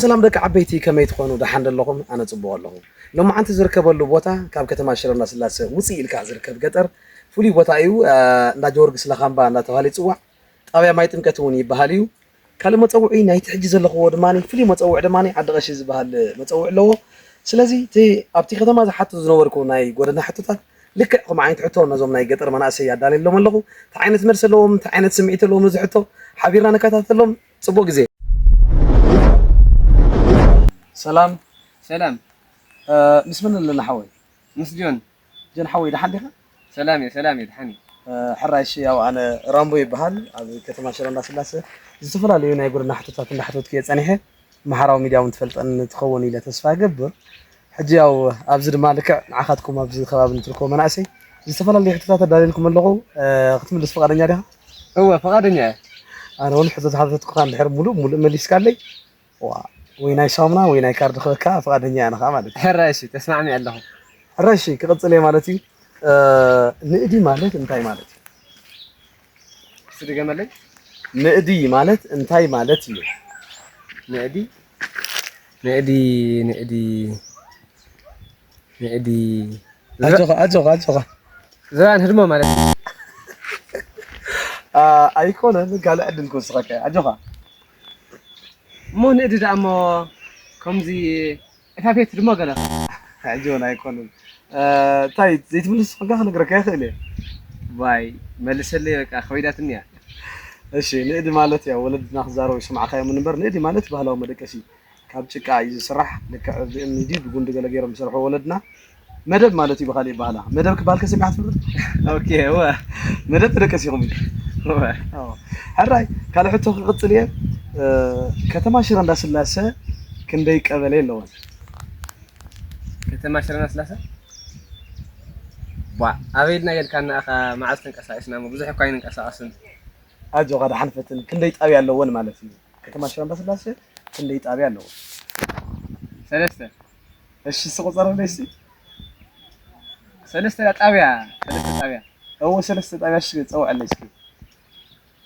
ሰላም ደቂ ዓበይቲ፣ ከመይ ትኾኑ? ደሓን ዶ ኣለኹም? ኣነ ጽቡቕ ኣለኹ። ሎማዓንቲ ዝርከበሉ ቦታ ካብ ከተማ ሽረ እንዳስላሰ ውፅእ ኢልካ ዝርከብ ገጠር ፍሉይ ቦታ እዩ። እ፣ እንዳ ጀወርግስ ለኻምባ እንዳተባሃለ ይፅዋዕ። ጣብያ ማይ ጥምቀት እውን ይበሃል እዩ። ካልእ መፀውዒ ናይቲ ሕጂ ዘለኽዎ ድማ ፍሉይ መፀውዒ ድማ ዓዲ ቀሺ ዝበሃል መፀውዒ ኣለዎ። ስለዚ እቲ ኣብቲ ከተማ ዝሓቱ ዝነበርኩ ናይ ጎደና ሕቶታት ልክዕ ከምኡ ዓይነት ሕቶ ነዞም ናይ ገጠር መናእሰይ ኣዳልየሎም ኣለኹ። እንታይ ዓይነት መልሲ ኣለዎም፣ እንታይ ዓይነት ስምዒት ኣለዎም፣ እዚ ሕቶ ሓቢርና ንከታተሎም። ጽቡቕ ግዜ። ሰላም። ሰላም። እ፣ ምስ መን ኣለና ሓወይ? ምስ ጆን። ጆን ሓወይ፣ ደሓን ዲኻ? ሰላም እየ፣ ሰላም እየ፣ ደሓን እየ። እ፣ ሕራይ፣ እሺ፣ ያው ኣነ ራምቦ ይበሃል። ኣብ ከተማ ሽረ እንዳስላሰ ዝተፈላለዩ ናይ ጎደና ሕቶታት እንዳሓተትኩ እየ ጸኒሐ። ማሕበራዊ ሚድያ እውን ትፈልጠኒ ትኸውን ኢለ ተስፋ እገብር። ሕጂ ያው ኣብዚ ድማ ልክዕ ንዓኻትኩም ኣብዚ ከባቢ ንትርከቡ መናእሰይ ዝተፈላለዩ ሕቶታት ኣዳልየልኩም ኣለኹ። እ፣ ክትምልስ ፍቓደኛ ዲኻ? እወ፣ ፍቓደኛ እየ። ኣነ እውን ሕቶ ዝሓተትኩኻ እንድሕር ሙሉእ ሙሉእ መሊስካለይ፣ ዋ፣ ወይ ናይ ሳሙና ወይ ናይ ካርድ ክበካ ፍቓደኛ እያ ንኻ ማለት እዩ። ሕራይ፣ እሺ፣ ተስማዕሚዐ ኣለኹ። ሕራይ፣ እሺ፣ ክቕጽል እየ ማለት እዩ። እ፣ ንእዲ ማለት እንታይ ማለት እዩ? እስቲ ድገመለይ። ንእዲ ማለት እንታይ ማለት እዩ? ንእዲ፣ ንእዲ፣ ንእዲ፣ ንእዲ። ኣጆኻ፣ ኣጆኻ፣ ኣጆኻ። ዝባን ህድሞ ማለት እዩ። ኣ፣ ኣይኮነን፣ ካልእ ዕድል ክወስኸካ እየ። ኣጆኻ። እሞ ንእዲ ደኣ እሞ ከምዚ ዕፋፌት ህድሞ ገለ። ሕጂ እውን ኣይኮነን። እ፣ እንታይ ዘይትምልስ ኮንካ ክነግረካ ይኽእል እየ። ዋይ፣ መልሰለይ በቃ፣ ከቢዳትኒ እያ። እሺ፣ ንእዲ ማለት ያው ወለድና ክዛረቡ ይሰማዕካዮም እምበር፣ ንእዲ ማለት ባህላዊ መደቀሲ ካብ ጭቃ እዩ ዝስራሕ። ልክዕ ብእምኒ ድዩ ብጉንዲ ገለ ገይሮም ዝሰርሑ ወለድና። መደብ ማለት እዩ ብኻሊእ ኣበሃህላ። መደብ ክበሃል ከ ሰሚዕካ ትፈልጥ? ኦኬ፣ እወ። መደብ ተደቀሲኹም እዩ። እወ። ኣዎ። ሕራይ፣ ካልእ ሕቶ ክቕጽል እየ። እ፣ ከተማ ሽረ እንዳስላሰ ክንደይ ቀበሌ ኣለወን? ከተማ ሽረ እንዳስላሰ? ቧ፣ ኣበይ ኢልና ጌልካና ኢኻ? መዓዝ ተንቀሳቒስና እሞ ብዙሕ እኳ ኣይንንቀሳቐስን። ኣጆኻ፣ ደሓን ፈትን። ክንደይ ጣብያ ኣለወን ማለት እዩ? ከተማ ሽረ እንዳስላሰ ክንደይ ጣብያ ኣለዎ? ሰለስተ። እሺ፣ እስኪ ቁጸረለይ እስኪ። ሰለስተ ጣብያ፣ ሰለስተ ጣብያ። እዎ፣ ሰለስተ ጣብያ፣ እሺ፣ ጸውዐለይ እስኪ።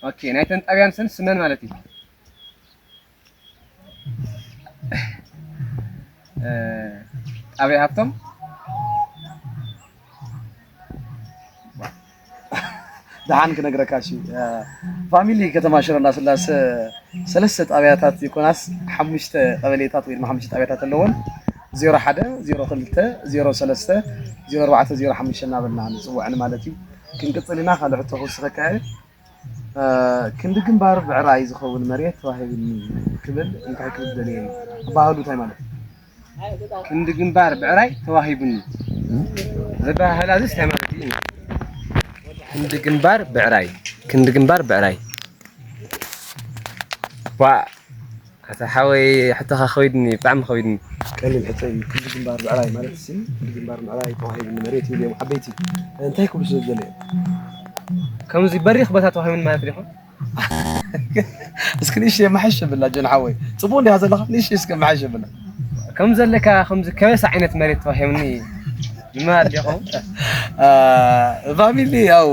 ኦኬ፣ ናይተን ጣብያን ስን ስመን ማለት እዩ። እ፣ ጣብያ ሃብቶም። ደሓን ክነግረካ፣ እሺ፣ እ፣ ፋሚሊ ከተማ ሽረ እንዳስላሰ ሰለስተ ጣብያታት ይኮናስ ሓሙሽተ ቀበሌታት ወይ ድማ ሓሙሽተ ጣብያታት ኣለዎን። ዜሮ ሓደ፣ ዜሮ ክልተ፣ ዜሮ ሰለስተ፣ ዜሮ ኣርባዕተ፣ ዜሮ ሓሙሽተ እናበልና ንጽውዐን ማለት እዩ። ክንቅጽል ኢና። ካልእ ሕቶ ክውስኸካ እየ። እ፣ ክንዲ ግንባር ብዕራይ ዝኸውን መሬት ተዋሂብኒ ክብል እንታይ ክብል ደልየ እዩ? ኣበሃህሉ እንታይ ማለት እዩ? ክንዲ ግንባር ብዕራይ ተዋሂቡኒ። ዘበሃህላ እዚስ እንታይ ማለት እዩ? ክንዲ ግንባር ብዕራይ፣ ክንዲ ግንባር ብዕራይ። ዋ፣ ኣታ ሓወይ፣ ሕቶኻ ከቢድኒ፣ ብጣዕሚ ከቢድኒ። ቀሊል ሕቶ እዩ። ክንዲ ግንባር ብዕራይ ማለት ሲ፣ ክንዲ ግንባር ብዕራይ ተዋሂቡኒ መሬት ይብሉ እዮም ዓበይቲ። እንታይ ክብሉ ስለ ዝደለዩ? ከምዚ በሪኽ ቦታ ተዋሂቡኒ ማለት ዲኹም? እስኪ ንእሽተይ የመሓይሽ ብላ ጆን ሓወይ። ጽቡቕ እንዲኻ ዘለኻ? ንእሽተይ እስኪ የመሓይሽ ብላ። ከም ዘለካ ከምዚ ከበሳ ዓይነት መሬት ተዋሂብኒ ንምባል ዲኹም? አ፣ ፋሚሊ ያው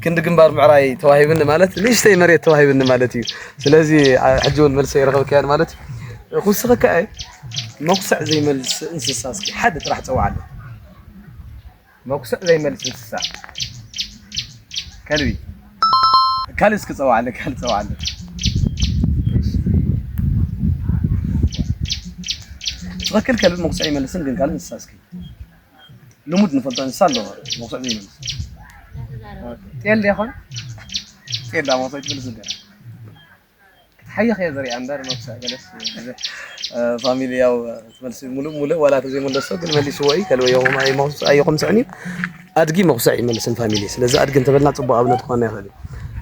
ክንዲ ግንባር ምዕራይ ተዋሂብኒ ማለት ንእሽተይ መሬት ተዋሂብኒ ማለት እዩ። ስለዚ፣ አ፣ ሕጂ እውን መልሰ ይረኸብካያን ማለት እዩ። ክውስኸካ እየ። መኹስዕ ዘይመልስ እንስሳ እስኪ ሓደ ጥራሕ ጸውዓለይ። መኩስዕ ዘይመልስ እንስሳ። ከልቢ። ካልእ እስኪ ጸውዓለ፣ ካልእ ጸውዓለ። እሺ። ትኽክል፣ ከልቢ መኩስዕ ይመልስን፣ ግን ካልእ እንስሳ እስኪ። ልሙድ ንፈልጦ እንስሳ ኣለዎ፣ መኩስዕ ዘይመልስ። ጤል ዶ ይኾን? ጤል ዳ መኩስዕ ትመልስ እንደ። ክትሓይኽ እየ ዝሪኣ እምበር መብስዕ ገለስ ብዙሕ። እ፣ ፋሚሊ ያው እቲ መልሲ ሙሉእ ሙሉእ ዋላ ተዘይመለሶ ግን መሊስዎ እዩ። ከልበ የኹም ኣይ መብስዕ ኣይኹም ስዕኒ። ኣድጊ መኹስዕ ይመልስን ፋሚሊ። ስለዚ ኣድጊ እንተበልና ጽቡቕ ኣብነት ክኾንና ይኽእል እዩ።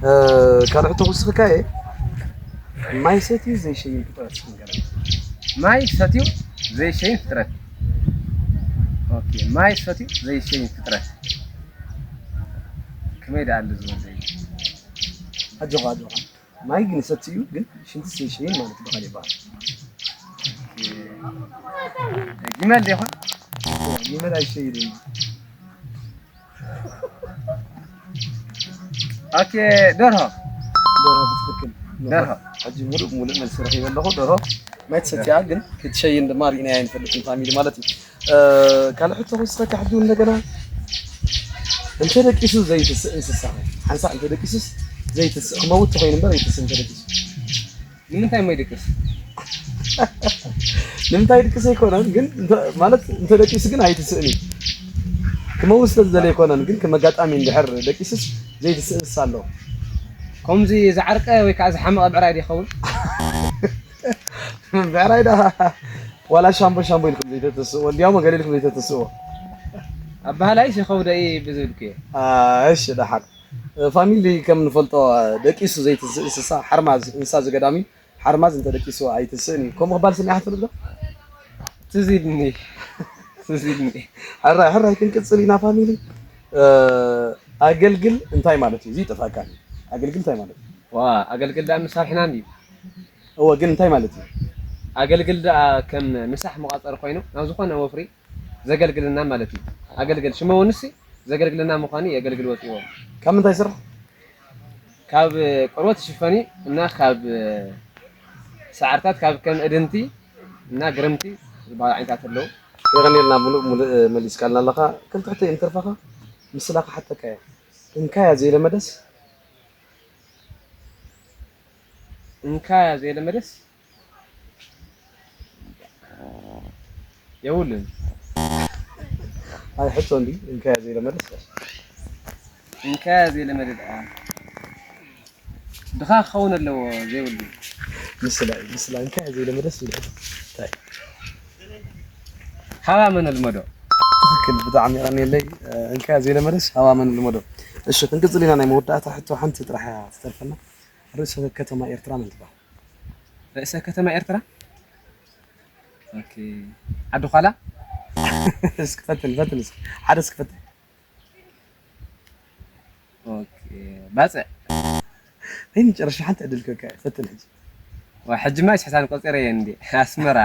እ፣ ካልእ ሕቶ ክውስኸካ እየ። ማይ ሰትዩ ዘይሸይን ፍጥረት እስኪ ንገረኒ። ማይ ሰትዩ ዘይሸይን ፍጥረት። ኦኬ፣ ማይ ሰትዩ ዘይሸይን ፍጥረት። ከመይ ደኣ ኣሉ ዝወደይ? ኣጆኻ፣ ኣጆኻ። ማይ ግን ይሰቲ እዩ፣ ግን ሽንቲ ዘይሸይን ማለት ብኻልእ ይበሃል። ጊመል ዶ ይኾን? ጊመል ኣይሸይድን። ኦኬ፣ ደርሆ። ደርሆ ብትኽክል። ደርሆ። ሕጂ ሙሉእ ሙሉእ መልሲ ረኺበ ኣለኹ። ደርሆ ማይ ትሰትያ ግን ክትሸይን ድማ ርኢናያ ኣይንፈልጥን ፋሚሊ ማለት እዩ። ካልእ ሕቶ ክወስኸካ ሕጂ እውን እንደገና፣ እንተ ደቂሱ ዘይትስእ እንስሳ፣ ሓንሳእ እንተ ደቂሱስ ዘይትስእ፣ ክመውት ተኾይኑ እምበር ኣይትስእ እንተ ደቂሱ። ንምንታይ እሞ ይድቅስ? ንምንታይ ድቅስ ኣይኮነን ግን እንተ- ማለት እንተ ደቂሱ ግን ኣይትስእን እዩ። ክመውት ስለ ዝደለ ኣይኮነን ግን ከም ኣጋጣሚ እንድሕር ደቂሱስ ዘይትስእ እንስሳ ኣሎ። ከምዚ ዝዓርቀ ወይ ከዓ ዝሓመቐ ብዕራይ ዶ ይኸውን? ብዕራይ ዳ ዋላ ሻምቦ ሻምቦ ኢልኩም ዘይተተስእዎ እንዲያውም ገለ ኢልኩም ዘይተተስእዎ። ኣባህላይስ ይኸውደ እዩ ብዝብልኩ እየ። እሺ ደሓን ፋሚሊ ከም ንፈልጦ ደቂሱ ዘይትስእ እንስሳ ሓርማዝ እንስሳ ዘገዳም እዩ። ሓርማዝ እንተ ደቂሱ ኣይትስእን እዩ። ከምኡ ክባል ስሚዓ ትፈልጥ ዶ? ትዝ ኢልኒ ትዝ ኢልኒ። ሕራይ ሕራይ ክንቅጽል ኢና ፋሚሊ። ኣገልግል እንታይ ማለት እዩ? እዚ ይጠፋካ። ኣገልግል እንታይ ማለት እዩ? ዋ ኣገልግል ዳ ምሳርሕና እንዲ እወ ግን እንታይ ማለት እዩ? ኣገልግል ደኣ ከም ምሳሕ መቋጸሪ ኮይኑ ናብ ዝኾነ ወፍሪ ዘገልግልና ማለት እዩ። ኣገልግል ሽመ ውንሲ ዘገልግልና ምዃኑ የገልግል ወፂዎ። ካብ ምንታይ ይስራሕ? ካብ ቆርበት ይሽፈን እዩ እና ካብ ሳዕርታት ካብ ከም እድንቲ እና ግርምቲ ዝበሃሉ ዓይነታት ኣለዉ። የቐንየልና ሙሉእ ሙሉእ መሊስካልና ኣለኻ። ክልተ ሕቶ እየን ተርፋኻ ምስላ ክሓተካ እየ። እንካያ ዘይለመደስ እንካያ ዘይለመደስ የብሉን። ኣይ ሕቶ እንዲ እንካያ ዘይለመደስ እንካያ ዘይለመደ ደኣ ድኻ ክኸውን ኣለዎ ዘይብሉ። ምስላ እዩ ምስላ እንካያ ዘይለመደስ ይብል። እንታይ? ሃባ መን ልመዶ? ትኽክል ብጣዕሚ የቐንየለይ። እንካያ ዘይለመደስ ሃባ መን ልመዶ። እሺ ክንቅፅል ኢና። ናይ መወዳእታ ሕቶ ሓንቲ ጥራሕ እያ ትተርፈና። ርእሰ ከተማ ኤርትራ መን ትበሃል? ርእሰ ከተማ ኤርትራ ኦኬ ዓዲ ዃላ። እስኪ ፈትን ፈትን እስኪ ሓደ እስኪ ፈትን። ኦኬ ባጽዕ። ናይ መጨረሻ ሓንቲ ዕድል ከካ ፈትን ሕጂ። ዋ ሕጂ ማይ ስሕታን ቆጺረ እየ እንዴ ኣስመራ።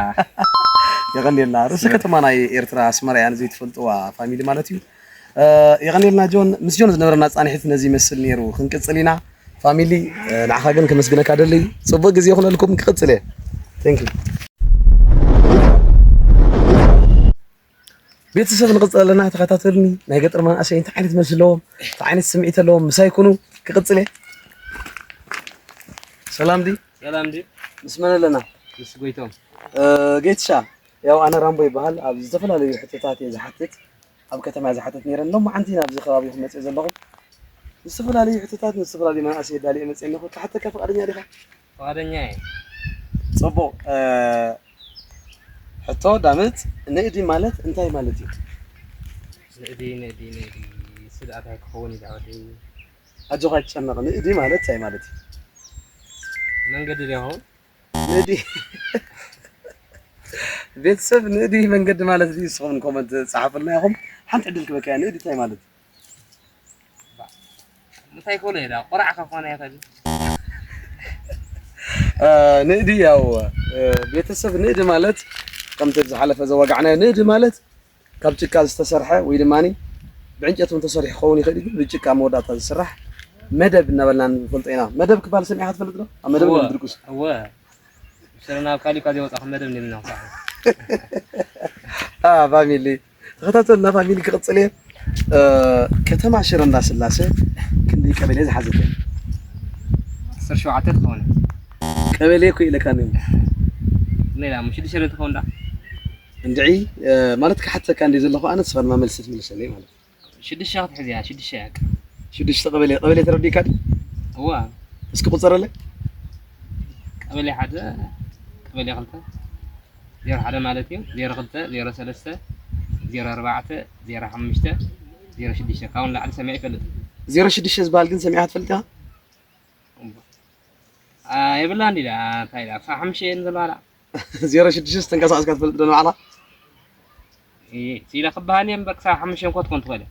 የቐንየልና። ርእሰ ከተማ ናይ ኤርትራ ኣስመራ እያ ንዘይትፈልጥዋ ፋሚሊ ማለት እዩ። የቐንየልና ጆን። ምስ ጆን ዝነበረና ጻንሒት ነዚ ይመስል ነይሩ። ክንቅጽል ኢና ፋሚሊ። ንዓኻ ግን ከመስግነካ ደሊ። ጽቡቕ ግዜ ይኹነልኩም። ክቕጽል እየ። Thank you። ቤተሰብ ንቕጽል ኣለና። ተኸታተሉኒ። ናይ ገጠር መናእሰይ እንታይ ዓይነት መልሲ ኣለዎም? እንታይ ዓይነት ስምዒት ኣለዎም? ምሳይ ኩኑ። ክቕጽል እየ። ሰላም ዲ? ሰላም ዲ? ምስ መን ኣለና? ምስ ጎይቶም። ጌትሻ። ያው ኣነ ራምቦ ይበሃል። ኣብ ዝተፈላለዩ ሕቶታት እየ ዝሓትት። ኣብ ከተማ እየ ዝሓትት ነይረ። ሎማዓንቲ ናብዚ ከባቢ ክመፅእ ዘለኹ ዝተፈላለዩ ሕቶታት ንዝተፈላለዩ መናእሰይ ዳሊየ መፅእ ኣለኹ። ክሓተካ ፍቓደኛ ዲኻ? ፍቓደኛ እየ። ፅቡቕ። ሕቶ ዳምፅ፣ ንእዲ ማለት እንታይ ማለት እዩ? ንእዲ ንእዲ ንእዲ ስድኣታይ ክኸውን እዩ ዳዕወተይ። ኣጆኻ ኣይትጨነቕ። ንእዲ ማለት እንታይ ማለት እዩ? መንገዲ ዶ ይኸውን? ንእዲ ቤተሰብ ንእዲ መንገዲ ማለት ድዩ? ንስኹም ኮመንት ጸሓፉልና ኢኹም። ሓንቲ ዕድል ክበካ እያ። ንእዲ እንታይ ማለት እዩ? እንታይ ኮነ ኢላ ቆራዕ ከኾነ ይኽእል። ንእዲ ያው ቤተሰብ ንእዲ ማለት ከምቲ ዝሓለፈ ዘዋጋዕናዮ ንእዲ ማለት ካብ ጭቃ ዝተሰርሐ ወይ ድማ ብዕንጨት እውን ተሰሪሑ ክኸውን ይኽእል እዩ። ብጭቃ መወዳእታ ዝስራሕ መደብ እናበልና ንፈልጦ ኢና። መደብ ክበሃል ሰሚዕካ ትፈልጥ ዶ? ኣብ መደብ እወ፣ ድርቁስ እወ። ሽረ ናብ ካሊእ እኳ ዘይወፃኹ መደብ ንብል ኢና። ፋሚሊ ተኸታተልና። ፋሚሊ ክቕፅል እየ። ከተማ ሽረ እንዳስላሰ ክንደይ ቀበሌ ዝሓዘት እያ? ዓሰርተ ሸውዓተ ትኸውን። ቀበሌ እኮ ኢለካ ነይሩ። ሌላ እሞ ሽዱሽተ ዶ ትኸውን ዳ? እንድዒ ማለት ክሓተካ እንደ ዘለኹ ኣነ ንስኻ ድማ መልሲ ትምልሰለይ ማለት እዩ። ሽዱሽተ ክትሕዝ እያ ሽዱሽተ ያቅ። ሽዱሽተ ቀበሌ ቀበሌ ተረዲካ ድዩ? እዋ። እስኪ ቁፀረለይ። ቀበሌ ሓደ ቀበሌ ክልተ ዜሮ ሓደ ማለት እዩ። ዜሮ ክልተ ዜሮ ሰለስተ ዜሮ ኣርባዕተ ዜሮ ሓሙሽተ ዜሮ ሽዱሽተ ካብኡ ንላዕሊ ሰሚዐ ይፈልጥ። ዜሮ ሽዱሽተ ዝበሃል ግን ሰሚዕካ ትፈልጥ ኢኻ? የብላን ዲዳ እንታይ ኢላ ክሳብ ሓሙሽተ እየን ዘለዋ። ዜሮ ሽዱሽተ ተንቀሳቒስካ ትፈልጥ ዶ ንባዕላ? ኢለ ክበሃል እየ እምበር ክሳብ ሓሙሽተ እኮ ትኮን ትኽእል።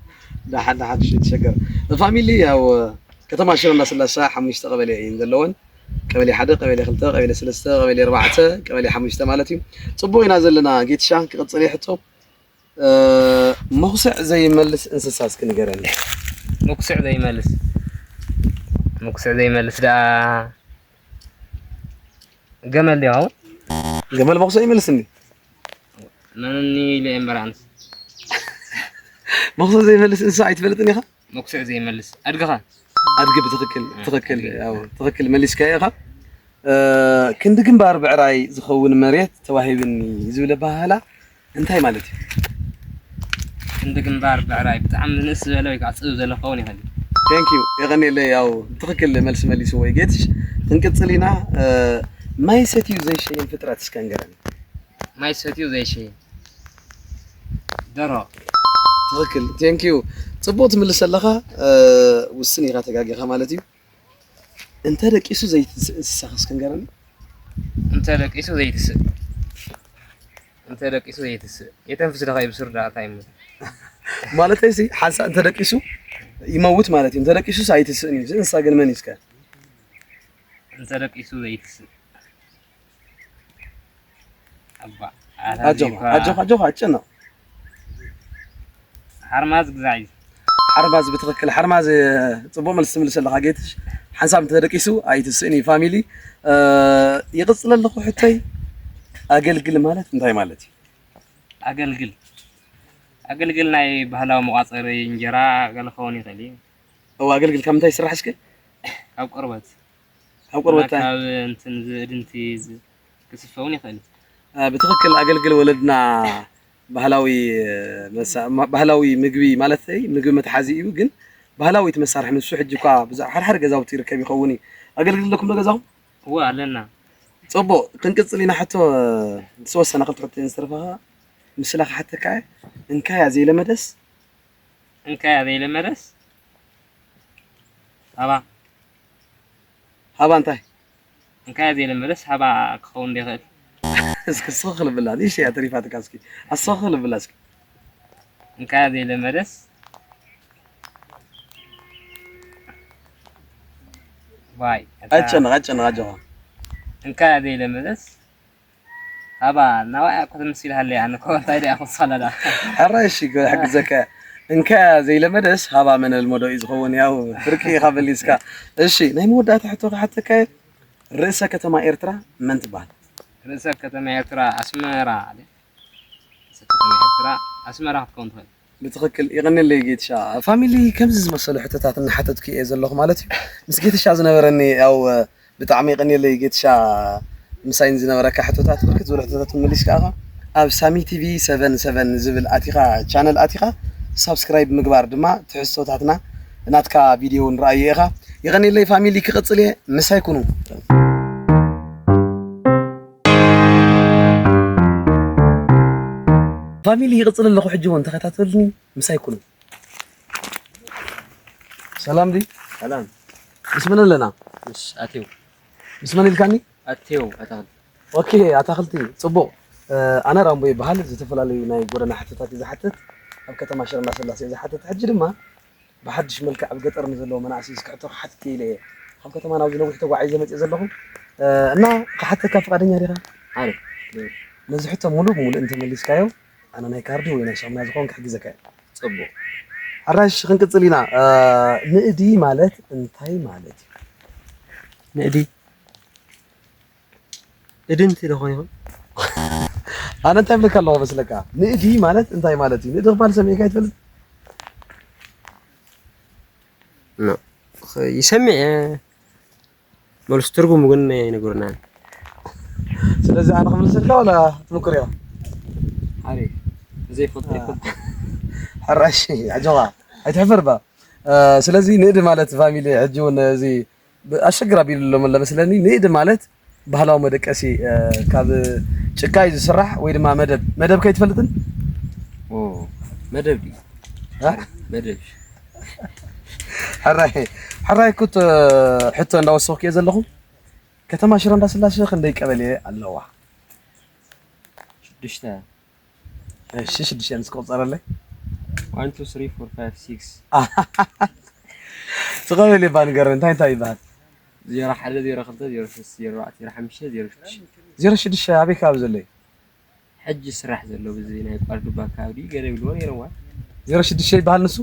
ደሓን ደሓን ሽት ሸገር ፋሚሊ ያው ከተማ ሽረ እንዳስላሰ ሓሙሽተ ቀበሌ እየን ዘለወን። ቀበሌ ሓደ፣ ቀበሌ ክልተ፣ ቀበሌ ሰለስተ፣ ቀበሌ ኣርባዕተ፣ ቀበሌ ሓሙሽተ ማለት እዩ። ፅቡቅ ኢና ዘለና። ጌትሻ ክቅፅል እየ ሕቶ። መኹስዕ ዘይመልስ እንስሳ እስኪ ንገረኒ። መኩስዕ ዘይመልስ መኩስዕ ዘይመልስ ደኣ ገመል ዶ ይኸውን? ገመል መኹሰ ይመልስኒ። መነኒ ኢለ እምበር ኣንስ። መኹሰ ዘይመልስ እንስሳ ኣይትፈልጥን ኢኻ? መኩስዕ ዘይመልስ ኣድግኻ። ኣድጊ ብትኽክል፣ ትኽክል፣ ኣድጊ። ያው ትኽክል መሊስካዮ ኢኻ። እ፣ ክንዲ ግንባር ብዕራይ ዝኸውን መሬት ተዋሂብኒ ዝብል ኣበሃህላ እንታይ ማለት እዩ? ክንዲ ግንባር ብዕራይ ብጣዕሚ ንእስ ዝበለ ወይ ከዓ ጽብብ ዝበለ ክኸውን ይኽእል እዩ። Thank you። የቐንየለይ፣ ያው ትኽክል መልሲ መሊስዎ እዩ ጌትሽ። ክንቅጽል ኢና። እ፣ ማይ ሰትዩ ዘይሸይን ፍጥረት እስከ ንገረኒ። ማይ ሰትዩ ዘይሸይን ደሮ። ትኽክል። Thank you። ጽቡቕ ትምልስ ኣለኻ። እ፣ ውስን ኢኻ ተጋጊኻ ማለት እዩ። እንተ ደቂሱ ዘይትስእ እንስሳ እስከ ንገረኒ። እንተ ደቂሱ ዘይትስእ። እንተ ደቂሱ ዘይትስእ። የተንፍስ ደኻ ይብስር ደኣ እንታይ እሞ። ማለተይ ሲ ሓንሳእ እንተ ደቂሱ ይመውት ማለት እዩ። እንተ ደቂሱስ ኣይትስእን እዩ። እዚ እንስሳ ግን መን እዩ እስከ? እንተ ደቂሱ ዘይትስእ። ኣባ፣ ኣታ ኣጆኻ፣ እዚኳ ኣጆኻ፣ ኣጆኻ፣ ኣጨነቕ። ሓርማዝ ግዛዕ እዩ። ሓርማዝ ብትኽክል፣ ሓርማዝ፣ ጽቡቕ መልሲ ትምልስ ኣለኻ ጌትሽ። ሓንሳብ እንተደቂሱ ኣይትስእን እዩ ፋሚሊ። እ፣ ይቕጽል ኣለኹ ሕቶይ፣ ኣገልግል ማለት እንታይ ማለት እዩ? ኣገልግል። ኣገልግል ናይ ባህላዊ መቋጸሪ እንጀራ ገለ ክኸውን ይኽእል እዩ። እወ፣ ኣገልግል ካብ ምንታይ ይስራሕ እስከ? ካብ ቆርበት። ካብ ቆርበት። እና ካብ እንትን ዝእድንቲ ዝ-፣ ክስፈ እውን ይኽእል። አ፣ ብትኽክል ኣገልግል ወለድና ባህላዊ፣ እ፣ መሳ-፣ ማ-፣ ባህላዊ ምግቢ ማለተይ ምግቢ መትሓዚ እዩ፣ ግን ባህላዊ እቲ መሳርሒ ንሱ ሕጂ እኳ ብዙሕ ሓድሓደ ገዛውቲ ይርከብ ይኸውን እዩ። ኣገልግል ኣለኩም ዶ ገዛኹም? እወ ኣለና። ጽቡቕ፣ ክንቅጽል ኢና። ሕቶ፣ እ፣ ዝተወሰነ ክልተ ሕቶ እየን ዝተረፋኻ። ምስላ ክሓተካ እየ። እንካያ ዘይለመደስ? እንካያ ዘይለመደስ? ሃባ። ሃባ እንታይ? እንካያ ዘይለመደስ ሃባ ክኸውን ዶ ይኽእል? እስኪ ስኽ ልብላ፣ ንእሽተይ እያ ተሪፋትካ፣ እስኪ ኣስኽ ልብላ እስኪ። እንካያ ዘይለመደስ? ዋይ፣ እታ ኣጨንቕ፣ ኣጨንቕ፣ ኣጆኻ። እንካያ ዘይለመደስ? ሃባ፣ ናባይ እኮ ትምስል ሃለይ፣ ኣነ እኮ እንታይ ደኣ ክሳላዳ። ሕራይ እሺ፣ ክሕግዘካ። እንካያ ዘይለመደስ ሃባ መን ልመዶ እዩ ዝኸውን፣ ያው ፍርቂ ኢኻ መሊስካ። እሺ፣ ናይ መወዳእታ ሕቶ ክሓተካ እየ። ርእሰ ከተማ ኤርትራ መን ትበሃል? ርእሰ ከተማ ኤርትራ ኣስመራ፣ ኣለ። ርእሰ ከተማ ኤርትራ ኣስመራ ክትከውን ትኽእል። ብትኽክል፣ የቐንየለይ ጌትሻ። ፋሚሊ፣ ከምዚ ዝመሰሉ ሕቶታት እናሓተትኩ እየ ዘለኹ ማለት እዩ። ምስ ጌትሻ ዝነበረኒ ያው ብጣዕሚ የቐንየለይ ጌትሻ፣ ምሳይ ንዝነበረካ ሕቶታት ብርክት ዝበሉ ሕቶታት መሊስካ ኢኻ። ኣብ ሳሚ ቲቪ ሰቨን ሰቨን ዝብል ኣቲኻ፣ ቻነል ኣቲኻ ሳብስክራይብ ምግባር ድማ ትሕዝቶታትና ናትካ ቪድዮ ንረኣዮ ኢኻ። የቐንየለይ ፋሚሊ፣ ክቕጽል እየ፣ ምሳይ ኩኑ። ፋሚሊ ይቕጽል ኣለኹ፣ ሕጂ እውን ተኸታተሉኒ፣ ምሳይ ኩኑ። ሰላም ዲ? ሰላም። ምስ መን ኣለና? ምስ ኣቴው። ምስ መን ኢልካኒ? ኣቴው ኣታኽልቲ። ኦኬ፣ ኣታኽልቲ፣ ጽቡቕ። እ፣ ኣነ ራምቦ ይበሃል። ዝተፈላለዩ ናይ ጎደና ሕቶታት እዩ ዝሓትት። ኣብ ከተማ ሽረ እንዳስላሴ እዩ ዝሓትት። ሕጂ ድማ ብሓድሽ መልክዕ ኣብ ገጠር ንዘለዉ መናእሰይ እስኪ ሕቶ ክሓትት እየ ኢለ እየ። ካብ ከተማ ናብዚ ነዊሕ ተጓዒዘ መጽእ ዘለኹ። እ፣ እና ክሓተካ ፍቓደኛ ዲኻ? ኣረ። ነዚ ሕቶ ሙሉእ ብሙሉእ እንተመሊስካዮ፣ ኣነ ናይ ካርዲ ወይ ናይ ሻምና ዝኾን ክሕግዘካ እየ። ጽቡቕ። ሕራይ እሺ፣ ክንቅጽል ኢና። እ፣ ንእዲ ማለት እንታይ ማለት እዩ? ንእዲ እድንቲ ዶ ኾን ይኾን? ኣነ እንታይ እብለካ ኣለኹ መስለካ? ንእዲ ማለት እንታይ ማለት እዩ? ንእዲ ክበሃል ሰሚዕካ ኣይትፈልጥ? ኖ። ይሰምዕ እየ። መልሱ ትርጉሙ ግን ኣይነግሩናን። ስለዚ ኣነ ክምልሰልካ ዋላ ትምክር ኢኻ? ኣረ፣ ዘይፈልጥ ኣይፈልጥ። ሕራይ እሺ፣ ኣጆኻ። ኣይትሕፈር ባ። እ፣ ስለዚ ንእዲ ማለት ፋሚሊ ሕጂ እውን እዚ ብ-፣ ኣሸግር ኣቢሉ ኣሎ መስለኒ። ንእዲ ማለት ባህላዊ መደቀሲ፣ እ፣ ካብ ጭቃ እዩ ዝስራሕ ወይ ድማ መደብ። መደብ ከይትፈልጥን? ኦ፣ መደብ ድዩ? እ? መደብ። ሕራይ፣ ሕራይ ኩት፣ እ፣ ሕቶ እንዳወሰኽኩ እየ ዘለኹ። ከተማ ሽረ እንዳስላሴ ክንደይ ቀበሌ ኣለዋ? ሽዱሽተ። እሺ፣ ሽዱሽተ ምስ ቆጸረለይ። ዋን፣ ቱ፣ ስሪ፣ ፎር፣ ፋይቭ፣ ሲክስ። ትቐበል እባ ንገረን፣ እንታይ እንታይ ይበሃል? ዜሮ ሓደ፣ ዜሮ ክልተ፣ ዜሮ ሽዱሽተ፣ ዜሮ ኣርባዕተ፣ ዜሮ ሓሙሽተ፣ ዜሮ ሽዱሽተ። ዜሮ ሽዱሽተ ኣበይ ከባቢ ዘሎ እዩ? ሕጂ ስራሕ ዘሎ ብዚ ናይ ቋርዱባ ከባቢ ድዩ ገለ ይብልዎ ነይሮም ዋ። ዜሮ ሽዱሽተ ይበሃል ንሱ?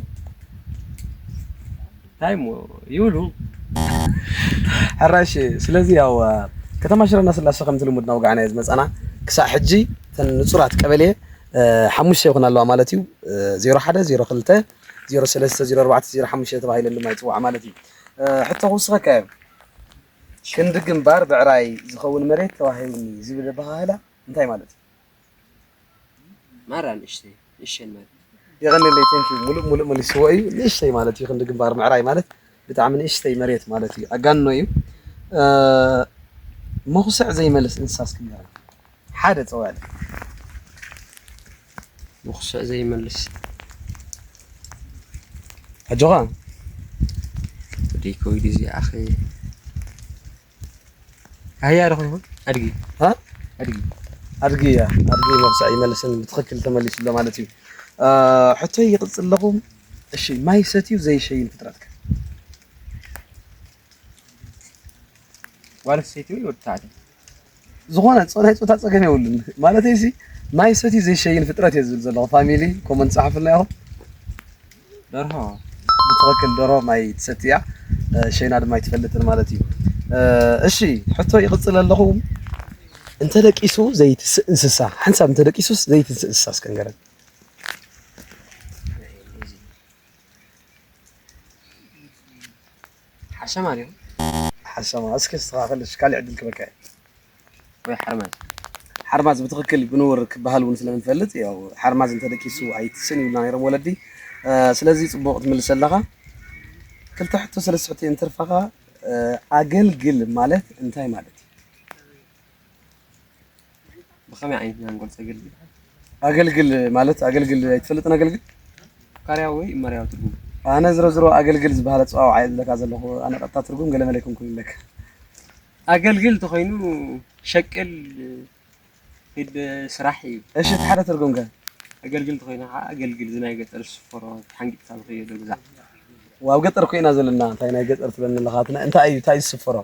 እንታይ እሞ ይብሉ። ሕራይ እሺ፣ ስለዚ ያው፣ አ፣ ከተማ ሽረ እንዳስላሰ ከምቲ ልሙድ እናወጋዕናዮ ዝመጻና ክሳዕ ሕጂ እተን ንጹራት ቀበሌ፣ እ፣ ሓሙሽተ ይኹን ኣለዋ ማለት እዩ። እ፣ ዜሮ ሓደ፣ ዜሮ ክልተ፣ ዜሮ ሰለስተ፣ ዜሮ ኣርባዕተ፣ ዜሮ ሓሙሽተ ተባሂለን ድማ ይጽውዓ ማለት እዩ። እ፣ ሕቶ ክውስኸካ እየ። ክንዲ ግንባር ብዕራይ ዝኸውን መሬት ተዋሂቡኒ ዝብል ኣበሃህላ እንታይ ማለት እዩ? ማራ ንእሽተይ፣ ንእሽተይ ማለት። የቐንየለይ፣ ቴንክ ዩ። ሙሉእ ሙሉእ መሊስዎ እዩ። ንእሽተይ ማለት እዩ። ክንዲ ግንባር ምዕራይ ማለት ብጣዕሚ ንእሽተይ መሬት ማለት እዩ። ኣጋንኖ እዩ። እ፣ መኹስዕ ዘይመልስ እንስሳ እስኪ ንገረኒ። ሓደ ጸዋዕለ። መኹስዕ ዘይመልስ። ኣጆኻ። ወደይ ከዊድ እዚ ኣኸ። ኣህያ ዶ ኮይኑ ይኾን? ኣድጊ። ሃ? ኣድጊ። ኣድጊ እያ። ኣድጊ መኹስዕ ይመልስን ብትኽክል ተመሊሱ ኣሎ ማለት እዩ። እ፣ ሕቶይ ይቕጽል ኣለኹ። እሺ፣ ማይ ሰትዩ ዘይሸይን ፍጥረት ከ? ጓል ኣንስተይቲ ወይ ወዲ ተባዕታይ? ዝኾነ ጾ-፣ ናይ ጾታ ጸገም የብሉን። ማለተይ ሲ ማይ ሰትዩ ዘይሸይን ፍጥረት እየ ዝብል ዘለኹ። ፋሚሊ ኮመንት ጸሓፉልና ኢኹም። ደርሆ። ብትኽክል ደርሆ ማይ ትሰቲ እያ። እ፣ ሸይና ድማ ኣይትፈልጥን ማለት እዩ። እ፣ እሺ፣ ሕቶ ይቕጽል ኣለኹ። እንተ ደቂሱ ዘይትስእ እንስሳ፣ ሓንሳብ እንተ ደቂሱስ ዘይትስእ እንስሳ እስከ ንገረኒ። ሓሰማ ድዩ? ሓሰማ። እስኪ ኣስተኻኽል፣ እሺ፣ ካልእ ዕድል ክበካ እየ። ወይ ሓርማዝ። ሓርማዝ ብትኽክል ብንውር ክበሃል እውን ስለምንፈልጥ፣ ያው ሓርማዝ እንተደቂሱ ኣይትስእን ይብሉና ነይሮም ወለዲ። እ፣ ስለዚ ጽቡቕ ትምልስ ኣለኻ። ክልተ ሕቶ ሰለስተ ሕቶ እዮም ተርፋኻ። እ፣ ኣገልግል ማለት እንታይ ማለት እዩ? ብኸመይ ዓይነት ኢና ንገልጾ ኣገልግል? ኣገልግል ማለት ኣገልግል ኣይትፈልጥን? ኣገልግል ካርያዊ ወይ እመርያዊ ትርጉም? ኣነ ዝሮ ዝሮ ኣገልግል ዝበሃል ኣጸዋውዓ እየ ዝብለካ ዘለኹ። ኣነ ቀጥታ ትርጉም ገለ መለ ኣይኮንኩን ይብለካ። ኣገልግል ተኾይኑ ሸቅል፣ ሂድ ስራሕ እዩ። እሺ፣ እቲ ሓደ ትርጉም ከ? ኣገልግል ተኾይኑ ከዓ ኣገልግል፣ እዚ ናይ ገጠር ዝስፈሮ ሓንጊጥካ ዝኸየዶ ግዛዕ። ዋው፣ ገጠር እኮ ኢና ዘለና። እንታይ ናይ ገጠር ትብለኒ ኣለኻ? እቲ ናይ፣ እንታይ እዩ፣ እንታይ እዩ ዝስፈሮ?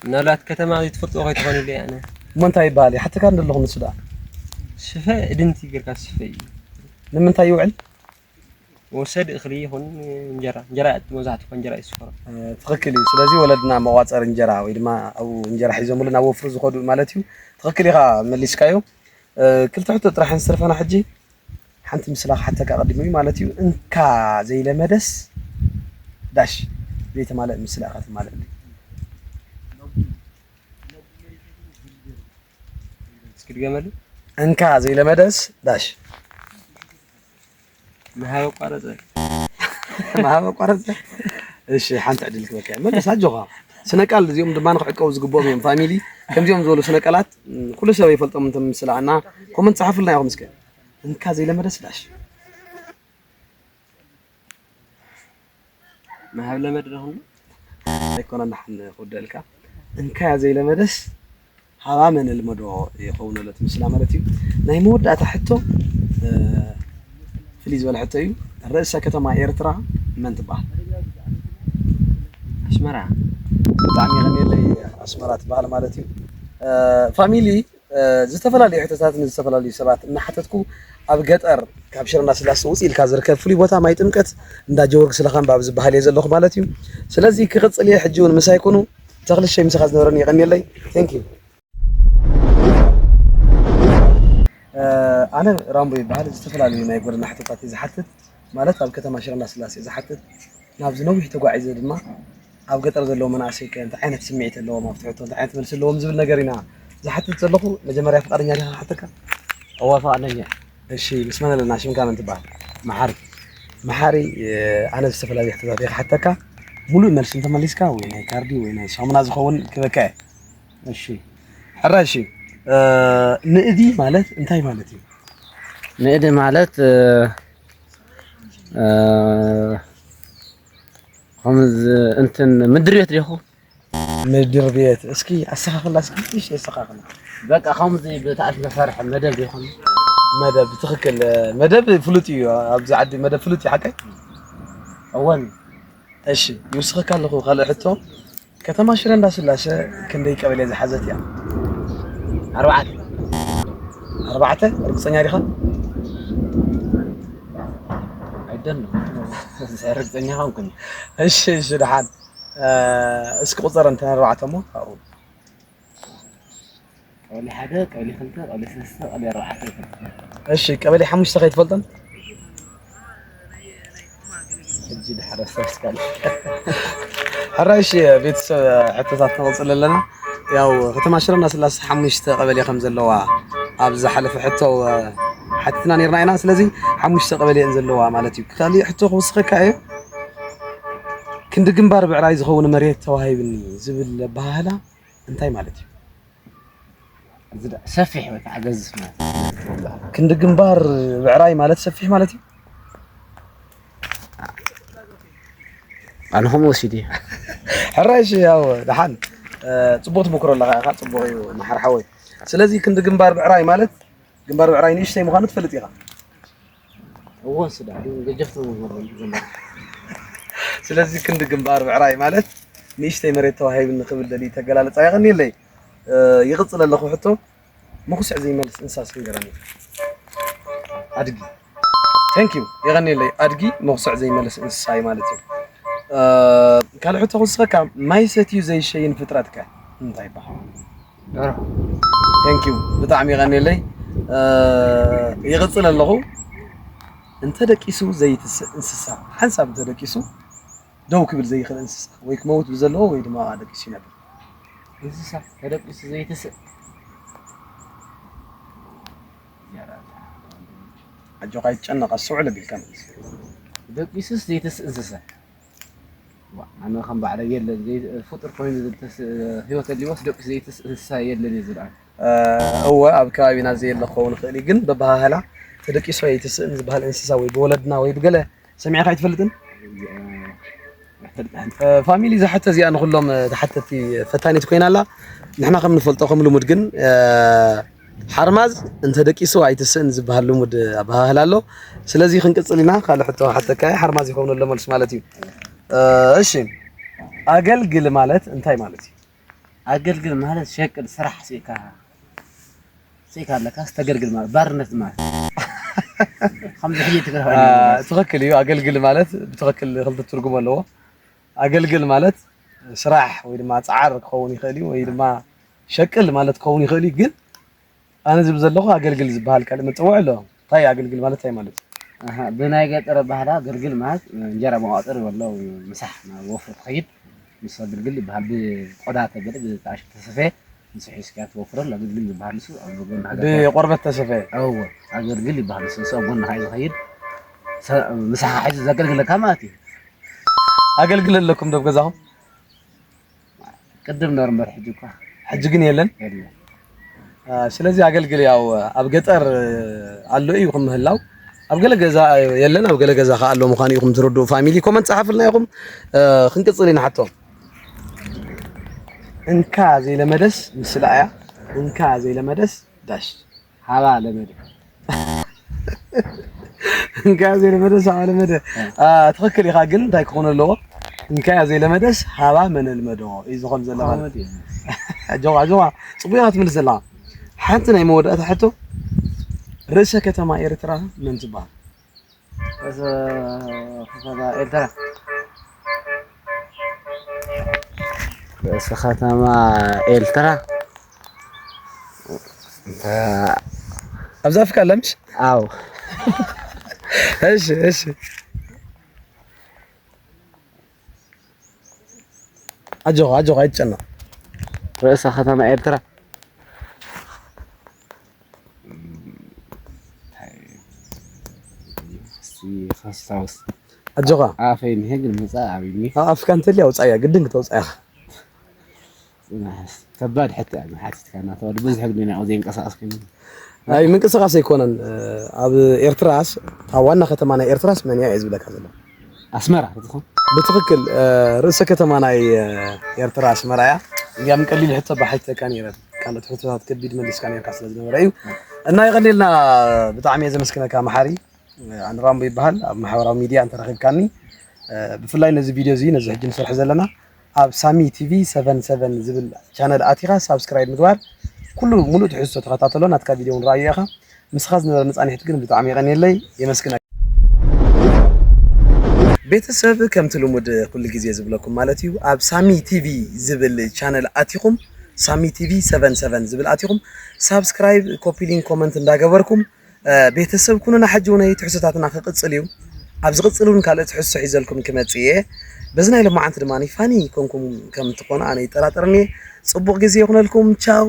ምናልባት ከተማ ዘይትፈልጥዎ ከይትኾን ኢለ ኣነ። እሞ እንታይ ይበሃል? ይሓተካ እንደ ኣለኹ ንሱ ደኣ። ስፈ እድንቲ ጌርካ ስፈ እዩ። ንምንታይ ይውዕል? ወሰድ እኽሊ ይኹን እንጀራ፣ እንጀራ መብዛሕትኡ እኮ እንጀራ እዩ ዝስፈሮ። እ፣ ትኽክል እዩ። ስለዚ ወለድና መቋጸሪ እንጀራ ወይ ድማ ኣብኡ እንጀራ ሒዞምሉ ናብ ወፍሪ ዝኸዱ ማለት እዩ። ትኽክል ኢኻ፣ መሊስካዮ። እ፣ ክልተ ሕቶ ጥራሕ ንዝተርፈና ሕጂ። ሓንቲ ምስላ ክሓተካ ቀዲሙ እዩ ማለት እዩ። እንካ ዘይለመደስ ዳሽ ዘይተማልእ ምስላ ኢኻ ተማልእ። እስኪ ድገመሉ። እንካ ዘይለመደስ ዳሽ። ምሃብ ኣቋረጸ። ምሃብ ኣቋረጸ። እሺ፣ ሓንቲ ዕድል ክበካ እየ። መለስ፣ ኣጆኻ። ስነ ቃል እዚኦም ድማ ንክዕቀቡ ዝግብኦም እዮም። ፋሚሊ፣ ከምዚኦም ዝበሉ ስነ ቃላት፣ ም፣ ኩሉ ሰብ ይፈልጦም እንተ ምስላ እና ኮመንት ጸሓፉልና ኢኹም እስከ። እንካ ዘይለመደስ ዳሽ። ምሃብ ለመድ ዶ ክንብል? ኣይኮነን፣ ንሓን ክውደልካ። እንካያ ዘይለመደስ ሃባ መን ልመዶ ይኸውን ኣሎ እቲ ምስላ ማለት እዩ። ናይ መወዳእታ ሕቶ፣ እ፣ ፍልይ ዝበለ ሕቶ እዩ። ርእሰ ከተማ ኤርትራ መን ትበሃል? ኣስመራ። ብጣዕሚ የቐንየለይ፣ ኣስመራ ትበሃል ማለት እዩ። እ፣ ፋሚሊ፣ እ፣ ዝተፈላለዩ ሕቶታት ንዝተፈላለዩ ሰባት እናሓተትኩ፣ ኣብ ገጠር ካብ ሽረ እንዳስላሰ ውፅእ ኢልካ ዝርከብ ፍሉይ ቦታ ማይ ጥምቀት እንዳ ጀወርግስ ለኻምባ ኣብ ዝበሃል እየ ዘለኹ ማለት እዩ። ስለዚ ክቕፅል እየ፣ ሕጂ እውን ምሳይ ኩኑ። ተኽልሸይ ምሳኻ ዝነበረኒ የቐንየለይ። Thank you። እ፣ ኣነ ራምቦ ይበሃል። ዝተፈላለዩ ናይ ጎደና ሕቶታት እየ ዝሓትት፣ ማለት ኣብ ከተማ ሽረ እንዳስላሴ እየ ዝሓትት። ናብዚ ነዊሕ ተጓዒዘ ድማ ኣብ ገጠር ዘለዉ መናእሰይ ከ እንታይ ዓይነት ስምዒት ኣለዎም ኣብቲ ሕቶ፣ እንታይ ዓይነት መልሲ ኣለዎም ዝብል ነገር ኢና ዝሓትት ዘለኹ። መጀመርያ ፍቓደኛ ዲኻ ክሓተካ? እወ፣ ፍቓደኛ። እሺ፣ ምስ መን ኣለና? ሽምካ መን ትበሃል? መሓሪ። መሓሪ፣ እ፣ ኣነ ዝተፈላለዩ ሕቶታት እየ ክሓተካ። ሙሉእ መልሲ እንተመሊስካ ወይ ናይ ካርዲ ወይ ናይ ሳሙና ዝኸውን ክበካ እየ። እሺ። ሕራይ፣ እሺ። እ፣ ንእዲ ማለት እንታይ ማለት እዩ? ንእዲ ማለት፣ እ፣ እ፣ ከምዚ እንትን ምድሪ ቤት ዲኹ? ምድሪ ቤት። እስኪ ኣስተኻኽላ፣ እስኪ ንእሽተይ ኣስተኻኽላ። በቃ ከምዚ ብታሕቲ ተሰርሐ መደብ ይኹን። መደብ፣ ትኽክል። መደብ ፍሉጥ እዩ። ኣብዚ ዓዲ መደብ ፍሉጥ እዩ፣ ሓቀይ? እወን። እሺ፣ ይውስኸካ ኣለኹ ካልእ ሕቶ። ከተማ ሽረ እንዳስላሰ ክንደይ ቀበሌ ዝሓዘት እያ? ኣርባዕተ። ኣርባዕተ? ርግጸኛ ዲኻ? ኣይደልን። ርግጸኛ ኾንኩን። እሺ፣ እሺ፣ ደሓን። እ፣ እስኪ ቁጸር እንተ ኣርባዕተ እሞ፣ ኣብኡ። ቀበሌ ሓደ፣ ቀበሌ ክልተ፣ ቀበሌ ሰለስተ፣ ቀበሌ ኣርባዕተ። እሺ፣ ቀበሌ ሓሙሽተ ከይትፈልጦን? ሕጂ ድሓር ኣስታውስካል። ሕራይ፣ እሺ፣ ቤተሰብ፣ ሕቶታት ንቕፅል ኣለና። ያው ከተማ ሽረ እንዳስላሴ ሓሙሽተ ቀበሌ ከም ዘለዋ ኣብ ዝሓለፈ ሕቶ ሓቲትና ነርና ኢና። ስለዚ ሓሙሽተ ቀበሌ እየን ዘለዋ ማለት እዩ። ካሊእ ሕቶ ክውስኸካ እየ። ክንዲ ግንባር ብዕራይ ዝኸውን መሬት ተዋሂብኒ ዝብል ኣበሃህላ እንታይ ማለት እዩ? እዚ ደ- ሰፊሕ ወይ ከዓ ገዝፍ ማለት እዩ። ክንዲ ግንባር ብዕራይ ማለት ሰፊሕ ማለት እዩ። ኣነ ከምኡ ወሲድ እየ። ሕራይ፣ እሺ፣ ያው ደሓን፣ እ፣ ፅቡቅ ትሞክሮ ኣለካ ኢኻ፣ ፅቡቅ እዩ መሓር ሓወይ። ስለዚ ክንዲ ግንባር ብዕራይ ማለት ግንባር ብዕራይ ንእሽተይ ምዃኑ ትፈልጥ ኢኻ። እዎ ስዳ ግን ገጀፍቲ ምንበር ዘንበር ስለዚ ክንዲ ግንባር ብዕራይ ማለት ንእሽተይ መሬት ተዋሂብኒ ክብል ደሊ ተገላለፃ። የቐኒለይ። እ፣ ይቕፅል ኣለኹ ሕቶ። ምኹስዕ ዘይመልስ እንስሳ ስንገረኒ። ኣድጊ። Thank you። የቐኒለይ። ኣድጊ ምኹስዕ ዘይመልስ እንስሳ እዩ ማለት እዩ። እ፣ ካልእ ሕቶ ክውስኸካ፣ ማይ ሰትዩ ዘይሸይን ፍጥረት ከ እንታይ ይበሃል? ደርሆ። Thank you። ብጣዕሚ የቐኒለይ። እ፣ ይቕፅል ኣለኹ። እንተደቂሱ ዘይትስእ እንስሳ፣ ሓንሳብ እንተደቂሱ ደው ክብል ዘይኽእል እንስሳ ወይ ክመውት ብዘለዎ ወይ ድማ ደቂሱ ይነብር። እንስሳ ተደቂሱ ዘይትስእ ኣጆኻ ይጨነቕ፣ ኣስተውዕል ኣቢልካ መልስ። ደቂሱስ ዘይትስእ እንስሳ። ዋ፣ ኣነ ከም ባዕለ የለን ዘይ- ፍጡር ኮይኑ ዝተስ- ህይወት ኣልዎስ ደቂሱ ዘይትስእ እንስሳ የለን እየ ዝልኣል። እ፣ እወ ኣብ ከባቢና ዘየለ ክኸውን ይኽእል እዩ፣ ግን በባሃህላ ተደቂሱ ኣይትስእን ዝበሃል እንስሳ ወይ ብወለድና ወይ ብገለ ሰሚዕካ ኣይትፈልጥን? ፋሚሊ ዝሓተ እዚኣ ንኩሎም ተሓተቲ ፈታኒት ኮይና ኣላ። ንሕና ከም ንፈልጦ ከም ልሙድ ግን ሓርማዝ እንተ ደቂሱ ኣይትስእን ዝበሃል ልሙድ ኣበሃህላ ኣሎ። ስለዚ ክንቅፅል ኢና። ካልእ ሕቶ ሓተካ ሓርማዝ ይኸውን ኣሎ መልሱ ማለት እዩ። እሺ፣ ኣገልግል ማለት እንታይ ማለት እዩ? ኣገልግል ማለት ሸቅል ስራሕ ስኢካ ስኢካ ኣለካ ስተገልግል ማለት ባርነት ማለት ከምዚ ሕጂ ትግርሃ ትኽክል እዩ። ኣገልግል ማለት ብትኽክል ክልተ ትርጉም ኣለዎ። ኣገልግል ማለት ስራሕ ወይ ድማ ፃዓር ክኸውን ይኽእል እዩ፣ ወይ ድማ ሸቅል ማለት ክኸውን ይኽእል እዩ። ግን ኣነ ዝብል ዘለኹ ኣገልግል ዝበሃል ካልእ መፀውዒ ኣሎ። እንታይ ኣገልግል ማለት እንታይ ማለት እዩ? ኣሃ፣ ብናይ ገጠር ባህላ ኣገልግል ማለት እንጀራ መቋጠር ይበሎ ምሳሕ ናብ ወፍሪ ትኸይድ ምስ ኣገልግል ይበሃል። ብቆዳ ተገደ ብጣሽ ተሰፈ ምስ ሒዝካ ትወፍረሉ ኣገልግል ይበሃል። ንሱ ኣብ ጎንኻ ገጠር ብቆርበት ተሰፈ እወ ኣገልግል ይበሃል። ንሱ ንሱ ኣብ ጎንኻ እዩ ዝኸይድ ሰ- ምሳኻ ሒዙ ዘገልግለካ ማለት እዩ። ኣገልግል ኣለኩም ዶ ኣብ ገዛኹም? ቅድም ነሩ እምበር ሕጂ እኳ ሕጂ ግን የለን። የለን። አ፣ ስለዚ ኣገልግል ያው ኣብ ገጠር ኣሎ እዩ ክምህላው ኣብ ገለ ገዛ የለን፣ ኣብ ገለ ገዛ ከዓ ኣሎ ምዃኑ ኢኹም ትርድኡ። ፋሚሊ ኮመንት ጸሓፍልና ኢኹም። እ፣ ክንቅጽል ኢና። ሓቶ እንካ ዘይለመደስ ምስላ እያ፣ እንካ ዘይለመደስ ዳሽ። ሃባ ለመደ እንካ ዘይለመደስ ሃባ ለመደ። አ፣ ትኽክል ኢኻ፣ ግን እንታይ ክኾን ኣለዎ? እንካ ዘይለመደስ ሃባ መን ልመዶ እዩ ዝኾን ዘሎ ማለት። ጆዋ ጆዋ፣ ጽቡቅ ኢኻ ትምልስ ዘለኻ። ሓንቲ ናይ መወዳእታ ሕቶ፣ ርእሰ ከተማ ኤርትራ መን ትበሃል? ርእሰ ከተማ ኤርትራ ርእሰ ከተማ ኤርትራ ኣብዚ ኣፍካ ኣላ ምሽ? ኣው እሺ እሺ፣ ኣጆኻ ኣጆኻ፣ ኣይትጨነቕ። ርእሰ ከተማ ኤርትራ እስቲ ከስታውስ ኣጆኻ ኣፈይ ንሄ ግን መጻ ኣብኒ ኣብ ኣፍካ እንተሊ ኣውጻያ፣ ግድን ክተውጻያ። ከባድ ሕቶ እያ ሓቲትካ እናተባለ ብዙሕ ግዜ ናብኡ ዘይንቀሳቀስ ኮይኑ ኣይ ምንቅስቃስ ኣይኮነን። ኣብ ኤርትራስ ኣብ ዋና ከተማ ናይ ኤርትራስ መን እያ እየ ዝብለካ ዘሎ። ኣስመራ ትኾን ብትኽክል ርእሰ ከተማ ናይ ኤርትራ ኣስመራ እያ። እንዲያም ቀሊል ሕቶ ብሓይተካ ነይረ፣ ካልኦት ሕቶታት ከቢድ መሊስካ ነርካ ስለ ዝነበረ እዩ። እና የቐኒልና። ብጣዕሚ እየ ዘመስግነካ መሓሪ። ኣንራምቦ ይበሃል። ኣብ ማሕበራዊ ሚድያ እንተረኺብካኒ፣ ብፍላይ ነዚ ቪድዮ እዚ ነዚ ሕጂ ንሰርሖ ዘለና ኣብ ሳሚ ቲቪ ሰቨን ሰቨን ዝብል ቻነል ኣቲኻ ሳብስክራይብ ምግባር፣ ኩሉ ሙሉእ ትሕዝቶ ተኸታተሎ። ናትካ ቪድዮ እውን ረኣዮ ኢኻ። ምስኻ ዝነበረ መጻንሒት ግን ብጣዕሚ የቐንየለይ፣ የመስግነካ። ቤተሰብ ከምቲ ልሙድ ኩሉ ግዜ ዝብለኩም ማለት እዩ፣ ኣብ ሳሚ ቲቪ ዝብል ቻነል ኣቲኹም ሳሚ ቲቪ ሰቨን ሰቨን ዝብል ኣቲኹም ሳብስክራይብ፣ ኮፒ ሊንክ፣ ኮመንት እንዳገበርኩም ቤተሰብ ኩኑና። ሕጂ እውን ትሕዝቶታትና ክቕፅል እዩ። ኣብ ዝቕፅል እውን ካልእ ትሕዝቶ ሒዘልኩም ክመፅእ እየ። በዚ ናይ ሎማዓንቲ ድማ ፋኒ ኮንኩም ከም ትኾኑ ኣነ ይጠራጠርኒ። ፅቡቕ ግዜ ይኹነልኩም። ቻው።